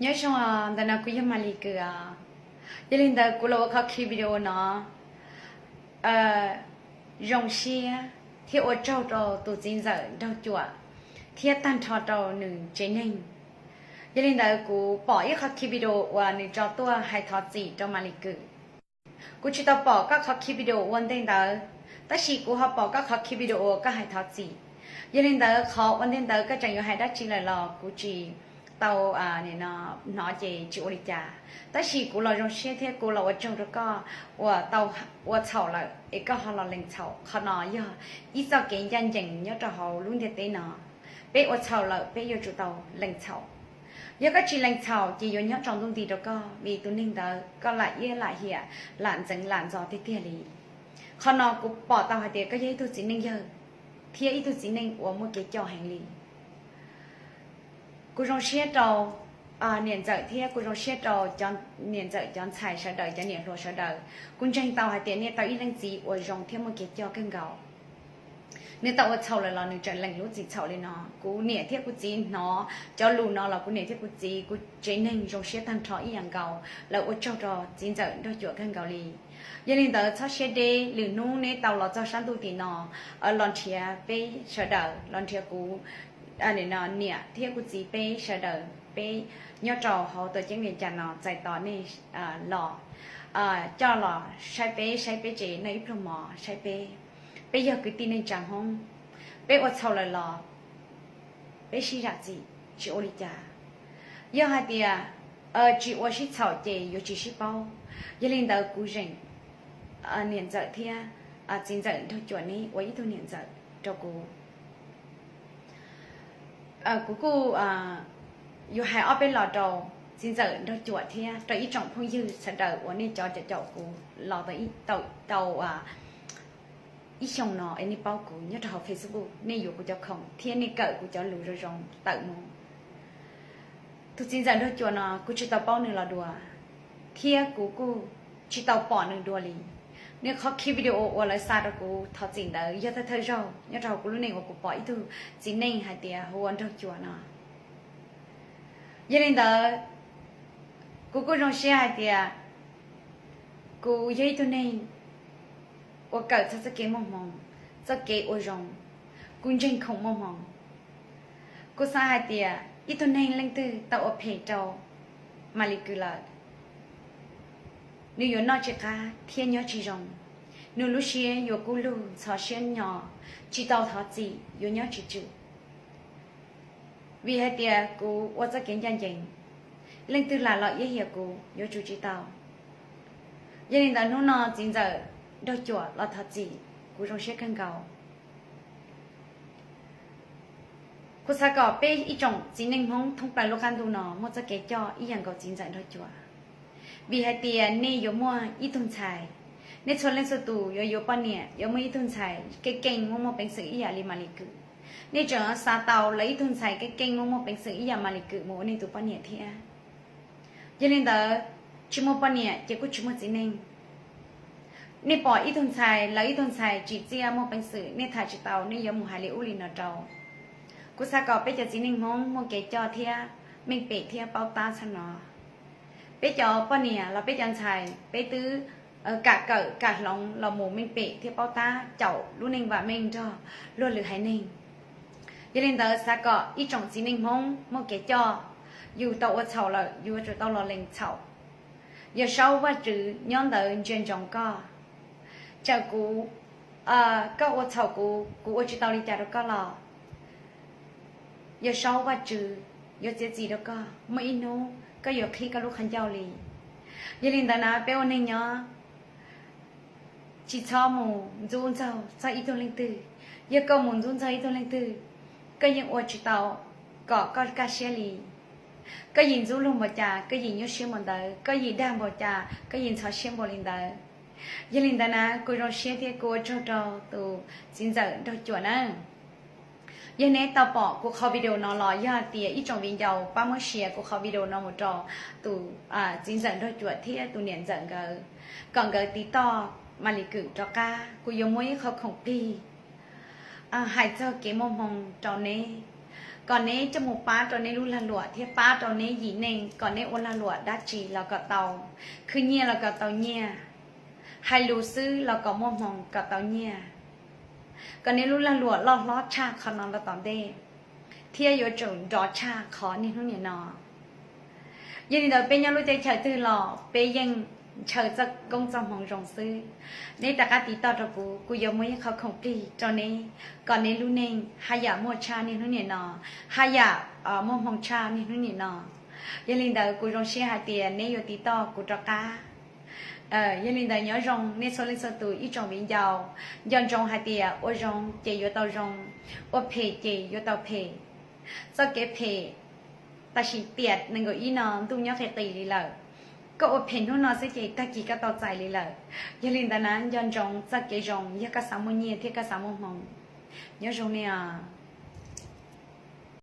Nyob zoo, ntawm no kuv yog Malis Kws os. Yog li ntawd kuv los ua qhov clip video no zoo siab thiab ua tsaug rau tus txiv ntxawm Nraug Cuam thiab tag nrho rau nws tsev neeg. Yog li ntawd kuv pom ib qhov clip video uas nws tso tuaj hais thov txim rau Malis Kws. Kuv tsis tau pom koj qhov clip video ua ntej ntawd, tab sis kuv ho pom koj qhov clip video uas koj hais thov txim. Yog li ntawd qhov ua ntej ntawd koj tseem yuav hais dab tsi lawm los kuv tsis tau hnov ces tsis ua li cas. Tab sis kuv los zoo siab thiab kuv los ua tsaug rau koj uas tau ua txhaum lawm es koj ho los lees txhaum. Qhov no yog ib txoj kev ncaj ncees nyob rau hauv lub ntiaj teb no. Peb ua txhaum lawm peb yuav tsum tau lees txhaum. Yog koj tsis lees txhaum ces yuav nyob tsaus ntuj nti rau koj, vim tus neeg ntawd koj lam iab lam hiam lam ntxeev lam ntxov tiag tiag li. Qhov no kuv pom tau hais tias koj yog ib tug txiv neej yawg thiab ib tug txiv neej uas muaj kev coj heev li. Kuv zoo siab rau niam ntxawm thiab kuv zoo siab rau cov niam ntxawm, cov ntxhais sawv daws, cov niam hluas sawv daws. Kuv ntseeg tau hais tias nej tau ib leej txiv uas zoo thiab muaj kev coj kawg nkaus. Nws tau ua txhaum lawm los nws tseem lees lub txim txhaum li no. Kuv niam thiab kuv txiv hnov cov lus no los kuv niam thiab kuv txiv, kuv tsev neeg zoo siab tag nrho ib yam nkaus, lawv ua tsaug rau txiv ntxawm Nraug Cuam kawg nkaus li. Yog li ntawd txhob siab deb, lwm hnub neb tau los txog sab ntuj tim no los nrhiav peb sawv daws, los nrhiav kuv niam thiab kuv txiv peb sawv daws, peb nyob rau hauv tuam ceeb Vias Cas no txais tos nej los, coj los saib peb, saib peb tsev, noj ib pluag mov saib peb. Peb yog kwv tij neej tsa Hmoob, peb ua txhaum lawm los peb sib zam txim, tsis ua li cas. Yog hais tias tsis ua sib txhaum ces yuav tsis sib paub. Yog li ntawd kuv zeem niam ntxawm thiab txiv ntxawm Nraug Cuam neb ua ib tug niam ntxawm rau kuv. Kuv kuj yuav hais ob peb los rau txiv ntxawm Nraug Cuam thiab rau ib tsoom phooj ywg sawv daws uas nej cov caum caum kuv los tau ib xyoos no es nej paub kuv nyob rau hauv Facebook, nej yuav kuv cov khoom thiab nej kawm kuv cov lus zoo zoo tawm mus. Tus txiv ntxawm Nraug Cuam no kuv tsis tau paub nws los dua, thiab kuv kuj tsis tau pom nws dua li. Nws qhov clip video uas lawv xa rau kuv thov txim ntawd yog thawj thawj zaug nyob rau hauv kuv lub neej uas kuv pom ib tug txiv neej hais tias hu ua Nraug Cuam no. Yog li ntawd, kuv kuj zoo siab hais tias kuv yog ib tug neeg uas kawm txog txoj kev muaj hmoo, txoj kev ua zoo, kuv ntseeg khoom muaj hmoo. Kuv xav hais tias ib tug neeg leej twg tau ua phem rau Malis Kws lawm, nws yuav noj tsis qab thiab nyob tsis zoo, nws lub siab yuav kub lug ntxhov siab nyo, tsis tau thov txim, yuav nyob tsis tswm. Vim hais tias kuv ua txoj kev ncaj ncees, leej twg lam los iab hiam kuv yuav tsum tsis tau. Yog li ntawd hnub no txiv ntxawm Nraug Cuam los thov txim, kuv zoo siab kawg nkaus. Kuv xav kom peb ib tsoom txiv neej Hmoob thoob plaws lub qab ntuj no muaj txoj kev coj ib yam nkaus txiv ntxawm Nraug Cuam, vim hais tias nej yuav muaj ib tug ntxhais, nej txhua leej txhua tus yuav yuav poj niam yuav muaj ib tug ntxhais keej keej muaj muaj peev xwm ib yam li Malis Kws. Nej tseem xav tau lawv ib tug ntxhais keej keej muaj muaj peev xwm ib yam Malis Kws mus ua nej tus poj niam thiab. Yog li ntawd, tsis muaj poj niam ces kuj tsis muaj txiv neej. Nej pom ib tug ntxhais, lawv ib tug ntxhais tsim txiaj muaj peev xwm, nej tham tsis tau, nej yuav mus hais li ub li no rau. Kuv xav kom peb cov txiv neej Hmoob muaj kev coj thiab meej pem thiab paub tab txhob no. Peb cov poj niam los peb cov ntxhais peb twb kam kawm kam hloov los mus meej pem thiab paub tab caum lub neej vam meej nrog luag lwm haiv neeg. Yog li ntawd xav kom ib tsoom txiv neej Hmoob muaj kev coj, yus tau ua txhaum lawm yuav tsum tau los lees txhaum. Yawm saub Vajtswv nyob ntawd ntsia ntsoov koj. Tsam kuv, koj ua txhaum kuv, kuv ua tsis tau li cas rau koj los yawm saub Vajtswv yuav txiav txim rau koj, muaj ib hnub koj yuav qhib koj lub qhov ncauj li. Yog li ntawd na peb ua neeg nyob tsis txhob mus ntxub ntxaug txog ib tug leej twg. Yog koj mus ntxub ntxaug ib tug leej twg, koj yeej ua tsis tau kom koj kaj siab li. Koj yim ntxub luag npaum cas koj yim nyuaj siab npaum ntawd, koj yim dag npaum cas koj yim ntxhov siab npaum li ntawd. Yog li ntawd na kuv zoo siab thiab kuv ua tsaug rau tus txiv ntxawm Nraug Cuam na. Yog neb tau pom kuv qhov video no los yog hais tias ib tsoom viv ncaus pab muab share kuv qhov video no mus rau tus txiv ntxawm Nraug Cuam thiab tus niam ntxawm nkawd, kom nkawd tiv toj Malis Kws rov qab, kuv yuav muab ib qho khoom plig hais txog kev muaj hmoo rau neb. kom neb coj mus pab rau neb lub lag luam thiab pab rau neb yim neej kom neb ua lag luam dab tsi los kom tau, khwv nyiaj los kom tau nyiaj, hais lus xwb los kom muaj hmoo kom tau nyiaj, kom neb lub lag luam loj hlob tshaj qhov no los tom ntej, thiab yuav tsum nrov tshaj qhov niaj hnub nim no. Yog li ntawd peb nyob lub teb chaws twg los peb yeej ntshaw txoj koob txoj hmoov zoo xwb. Neb rov qab tiv toj rau kuv, kuv yuav muaj ib qho khoom plig rau neb, kom neb lub neej haj yam muaj tshaj niaj hnub nim no, haj yam muaj hmoo tshaj niaj hnub nim no. Yog li ntawd kuv zoo siab hais tias neb yuav tiv toj kuv rov qab. Yog li ntawd nyob zoo nej txhua leej txhua tus ib tsoom viv ncaus, nco ntsoov hais tias ua zoo ces yuav tau zoo, ua phem ces yuav tau phem. Txoj kev phem tam sim tiam nees nkaum ib no ntuj nyob qis qis li lawm. Koj ua phem hnub no xwb ces tag kis koj tau txais li lawm. Yog li ntawd na nco ntsoov txoj kev zoo yog koj xav muaj nyiaj thiab koj xav muaj hmoo. Nyob zoo nej os.